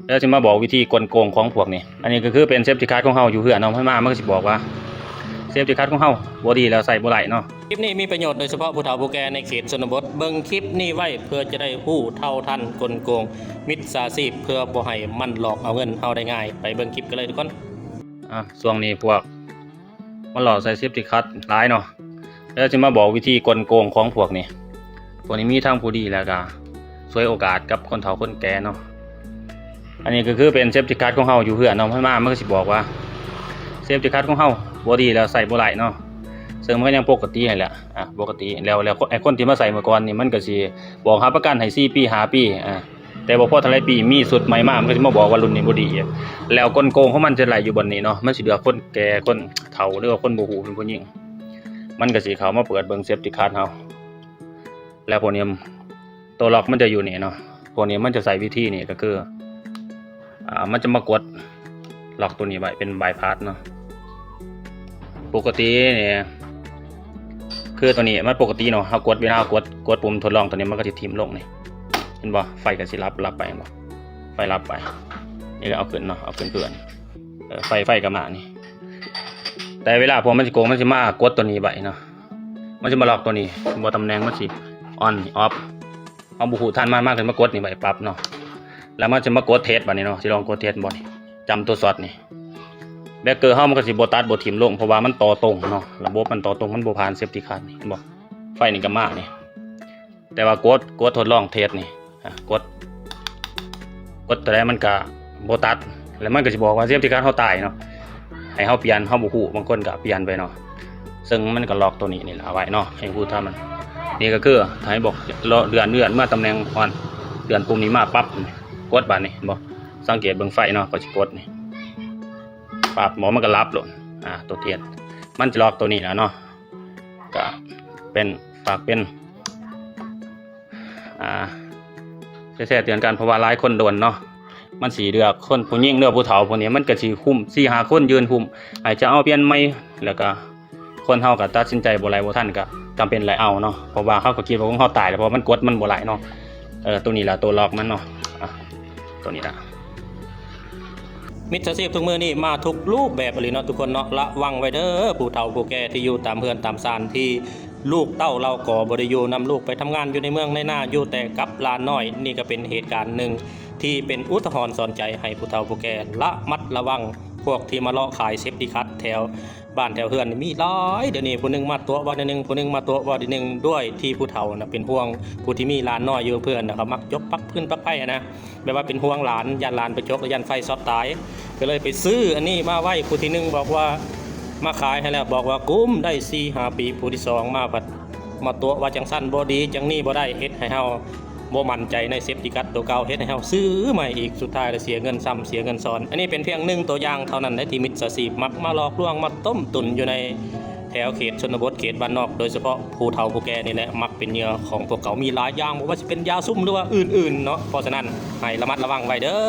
ແລ້ວຊິມາບອກວິທີກົນໂກງຂອງພວກນີ້. ອັນນີ້ກໍຄືເປັນເຊຟຕີ້ຄັດຂອງເຮົາຢູ່ເຮືອນເນາະ, ມັນມາ ມັນກໍຊິບອກວ່າເຊຟຕີ້ຄັດຂອງເຮົາບໍ່ດີແລ້ວ ໃຊ້ບໍ່ໄດ້ເນາະ. ຄລິບນີ້ມີປະໂຫຍດໂດຍສະເພາະຜູ້ເຖົ້າຜູ້ແກ່ໃນເຂດຊົນນະບົດ. ເບິ່ງຄລິບນີ້ໄວ້ເພື່ອຈະໄດ້ຮູ້ເທົ່າທັນກົນໂກງມິດສາຊີບ ເພື່ອບໍ່ໃຫ້ມັນຫຼອກເອົາເງິນເຮົາໄດ້ງ່າຍ. ໄປເບິ່ງຄລິບກັນເລີຍທຸກຄົນ. ອ່າ ຊ່ວງນີ້ພວກ ມາຫຼອກໃສ່ເຊຟຕີ້ຄັດຫຼາຍເນາະ. ແລ້ວຊິມາບອກວິທີກົນໂກງຂອງພວກນີ້. ພວກນີ້ມີທັງຜູ້ດີ ແລ້ວກະສວຍໂອກາດກັບຄົນເຖົ້າຄົນແກ່ເນາະ. ອັນນີ້ກໍຄືເປັນເຊຟຕີ້ຄັດຂອງເຮົາຢູ່ເຮືອນເນາະ, ມັນມາ ມັນກໍຊິບອກວ່າເຊຟຕີ້ຄັດຂອງເຮົາບໍ່ດີແລ້ວ ໃຊ້ບໍ່ໄດ້ເນາະ. ເຊິ່ງມັນກໍຍັງປົກກະຕິຫັ້ນແຫຼະ ອ່າ ປົກກະຕິ. ແລ້ວ ແລ້ວ ແລ້ວຄົນທີ່ມາໃສ່ເມື່ອກ່ອນນີ້ ມັນກໍຊິບອກຮັບປະກັນໃຫ້ສີ່ປີ ຫ້າປີ ອ່າ ແຕ່ບໍ່ພໍເທົ່າໃດປີ ມີຊຸດໃໝ່ມາ ມັນກໍຊິມາບອກວ່າລຸ້ນນີ້ບໍ່ດີອີກ. ແລ້ວກົນໂກງຂອງມັນຈະໄຫຼຢູ່ບ່ອນນີ້ເນາະ, ມັນຊິເລືອກຄົນແກ່ ຄົນເຖົ້າ ຫຼືວ່າຄົນບໍ່ຮູ້ເປັນຜູ້ຍິງ, ມັນກໍຊິເຂົ້າມາເປີດເບິ່ງເຊຟຕີ້ຄັດເຮົາ. ແລ້ວພວກນີ້ ຕົວລັອກມັນຈະຢູ່ນີ້ເນາະ. ພວກນີ້ມັນຈະໃຊ້ວິທີນີ້ ກໍຄື ອ່າ ມັນຈະມາກົດລັອກຕົວນີ້ໄວ້ ເປັນບາຍພາສເນາະ. ປົກກະຕິນີ້ ຄືຕົວນີ້ມັນປົກກະຕິເນາະ, ເຮົາກົດ ເວລາເຮົາກົດ ກົດປຸ່ມທົດລອງຕົວນີ້ ມັນກໍຊິຖິ້ມລົງນີ້ ເຫັນບໍ່? ໄຟກໍຊິດັບ ດັບໄປ ເຫັນບໍ່? ໄຟດັບໄປ. ນີ້ກໍເອົາຂຶ້ນເນາະ, ເອົາຂຶ້ນຄືກັນ. ເອີ ໄຟ ໄຟກໍມານີ້. ແຕ່ເວລາພວກມັນຊິໂກງ ມັນຊິມາກົດຕົວນີ້ໄວ້ເນາະ, ມັນຊິມາລັອກຕົວນີ້ ບໍ່ ຕຳແໜ່ງມັນຊິອອນ ອອຟ ເຮົາບໍ່ຮູ້ທັນ ມັນມາຂຶ້ນມາກົດນີ້ໄວ້ປັບເນາະ. ແລ້ວມັນຊິມາກົດເທສບາດນີ້ເນາະ, ຊິລອງກົດເທສບໍ່ນີ້ ຈຳຕົວຊັອດນີ້. ເບຣກເກີເຮົາມັນກໍຊິບໍ່ຕັດ ບໍ່ຖິ້ມລົງ ເພາະວ່າມັນຕໍ່ຕົງເນາະ, ລະບົບມັນຕໍ່ຕົງ ມັນບໍ່ຜ່ານເຊຟຕີ້ຄັດນີ້ ເຫັນບໍ່? ໄຟນີ້ກໍມານີ້. ແຕ່ວ່າກົດ ກົດທົດລອງເທສນີ້ ອ່າ ກົດ ກົດຕົວໃດມັນກະບໍ່ຕັດ ແລ້ວມັນກະຊິບອກວ່າເຊຟຕີ້ຄັດເຮົາຕາຍເນາະ, ໃຫ້ເຮົາປ່ຽນ ເຮົາບໍ່ຮູ້. ບາງຄົນກະປ່ຽນໄປເນາະ, ເຊິ່ງມັນກະລັອກຕົວນີ້ນີ້ລະເອົາໄວ້ເນາະ ໃຫ້ຮູ້ເທົ່າມັນ. ນີ້ກະຄືໃຫ້ບອກເລື່ອນ ເລື່ອນມາຕຳແໜ່ງອອນ ເລື່ອນປຸ່ມນີ້ມາປັບ ກົດບາດນີ້ ເຫັນບໍ່? ສັງເກດເບິ່ງໄຟເນາະ, ຂ້ອຍຊິກົດນີ້ປັບ ໝໍມັນກະດັບໂລດ. ອ່າ ຕົວເທສມັນຈະລັອກຕົວນີ້ລະເນາະ. ກະເປັນ ຝາກເປັນ ອ່າ ແຊເຕືອນກັນ ເພາະວ່າຫຼາຍຄົນໂດນເນາະ, ມັນຊິເລືອກຄົນຜູ້ຍິງ ຫຼືຜູ້ເຖົ້າ ພວກນີ້ມັນກະຊິຄຸມ ສີ່ຫ້າຄົນຢືນຄຸມ ໃຫ້ຈະເອົາປ່ຽນໃໝ່. ແລ້ວກະຄົນເຮົາກະຕັດສິນໃຈບໍ່ໄຫຼບໍ່ທັນ ກະຈຳເປັນໄດ້ເອົາເນາະ, ເພາະວ່າເຮົາກະຄິດວ່າຂອງເຮົາຕາຍແລ້ວ ເພາະວ່າມັນກົດມັນບໍ່ໄຫຼເນາະ. ເອີ ໂຕນີ້ລະ ໂຕລັອກມັນເນາະ, ອ່າ ໂຕນີ້ລະ. ມິດສາຊີບທຸກມື້ນີ້ມາທຸກຮູບແບບອີ່ຫຼີເນາະທຸກຄົນເນາະ, ລະວັງໄວ້ເດີ ຜູ້ເຖົ້າຜູ້ແກ່ທີ່ຢູ່ຕາມເຮືອນຕາມຊານ ທີ່ລູກເຕົ້າລາວກໍບໍ່ໄດ້ຢູ່ນຳ, ລູກໄປທຳງານຢູ່ໃນເມືອງໃນນາ ຢູ່ແຕ່ກັບຫຼານນ້ອຍ. ນີ້ກໍເປັນເຫດການໜຶ່ງທີ່ເປັນອຸທາຫອນສອນໃຈໃຫ້ຜູ້ເຖົ້າຜູ້ແກ່ລະມັດລະວັງ ພວກທີ່ມາເລາະຂາຍເຊຟຕີ້ຄັດແຖວ ບ້ານແຖວເຮືອນມີຫຼາຍ. ດຽວນີ້ຜູ້ໜຶ່ງມາຕົວະເວົ້າແນວໜຶ່ງ ຜູ້ໜຶ່ງມາຕົວະເວົ້າແນວໜຶ່ງ, ດ້ວຍທີ່ຜູ້ເຖົ້ານະເປັນຫ່ວງຜູ້ທີ່ມີຫຼານນ້ອຍຢູ່ເຮືອນນະ, ເຂົາມັກຈົກປັກຟືນປັກໄຟຫັ້ນນະ, ແບບວ່າເປັນຫ່ວງຫຼານ ຢ້ານຫຼານໄປຈົກ ແລ້ວຢ້ານໄຟຊັອດຕາຍ, ກໍເລີຍໄປຊື້ອັນນີ້ມາໄວ້. ຜູ້ທີໜຶ່ງບອກວ່າມາຂາຍໃຫ້ແລ້ວ ບອກວ່າກຸ້ມໄດ້ສີ່ຫ້າປີ, ຜູ້ທີສອງມາພັດມາຕົວະວ່າຈັ່ງຊັ້ນບໍ່ດີ ຈັ່ງນີ້ບໍ່ໄດ້, ເຮັດໃຫ້ເຮົາ ບໍ່ໝັ້ນໃຈໃນເຊຟຕີ້ກັດໂຕເກົ່າ ເຮັດໃຫ້ເຮົາຊື້ໃໝ່ອີກ, ສຸດທ້າຍລະເສຍເງິນຊ້ຳເສຍເງິນຊ້ອນ. ອັນນີ້ເປັນພຽງໜຶ່ງຕົວຢ່າງເທົ່ານັ້ນເດ້ ທີ່ມິດສາຊີບມັກມາຫຼອກລວງ ມາຕົ້ມຕຸນຢູ່ໃນແຖວເຂດຊົນນະບົດ ເຂດບ້ານນອກ, ໂດຍສະເພາະຜູ້ເຖົ້າຜູ້ແກ່ນີ້ແຫຼະ ມັກເປັນເຫຍື່ອຂອງພວກເຂົາ. ມີຫຼາຍຢ່າງ ບໍ່ວ່າຊິເປັນຢາຊຸມ ຫຼືວ່າອື່ນໆເນາະ, ເພາະສະນັ້ນໃຫ້ລະມັດລະວັງໄວ້ເດີ້.